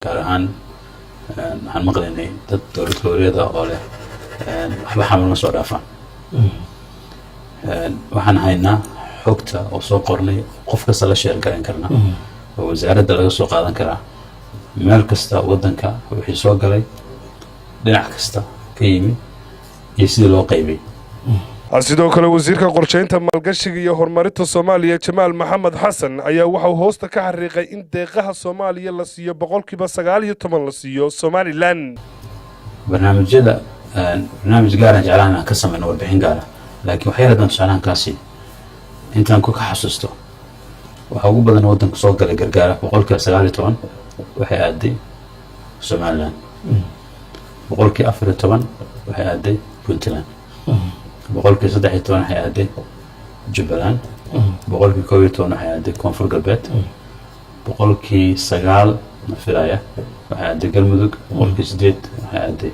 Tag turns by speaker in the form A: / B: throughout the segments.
A: Gaar ahaan waxaan maqlaynay dad dowlad goboleeda oo leh waxba Xamar ma soo dhaafaan. Waxaan haynaa xogta oo soo qornay, qof kasta la share garan karna oo wasaaradda laga soo qaadan karaa, meel kasta waddanka wixii soo galay, dhinac kasta ka yimid iyo sidii loo qaybay.
B: Sidoo kale, wasiirka qorshaynta, maalgashiga iyo horumarinta Soomaaliya, Jamaal Maxamed Xasan, ayaa waxauu hoosta ka xariiqay in deeqaha Soomaaliya la siiyo 19% la siiyo Somaliland.
A: Barnaamijyada, barnaamij gaaran jeclaan inaan ka sameyno, warbixin gaara, laakiin waxyar haddaan tusaalahan kaasi intaan ku ka xasuusto, waxaa ugu badan waddanka soo galay gargaara, 19% waxay aaday Somaliland, 14% waxay aaday Puntland, 13% waxay aaday Jubbaland, 11% waxay aaday Koonfur Galbeed, 9% ma filaya waxay aaday Galmudug, 8% waxay aaday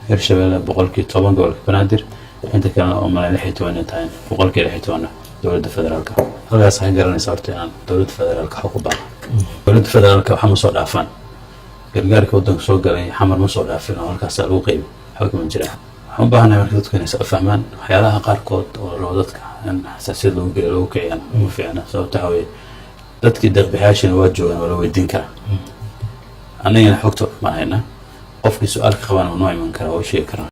A: Hirshabelle, 10% gobolka Banaadir, inta kalena oo malay 16 inay tahay, 16%-na dowladda federaalka. Halkaas waxay garanaysaa horta inaan dowladda federaalka xog u baahna. Dowladda federaalka waxa ma soo dhaafaan, gargaarka waddanka soo galay Xamar ma soo dhaafin oo halkaasaa lagu qeybi, waxba kama jiraan. Waxaan u baahanahay marka dadku inay fahmaan waxyaalaha qaarkood oo rabo dadka in xasaasiyad lagu geliyo, lagu kiciyana uma fiicna. Sababta waxaa weeye, dadkii deeqbixiyaashina waa joogaan, waa la weydiin karaa, annagana xogta ma hayna. Qofkii su-aal ka qabana waa noo iman karaa, waa u sheegi karaa.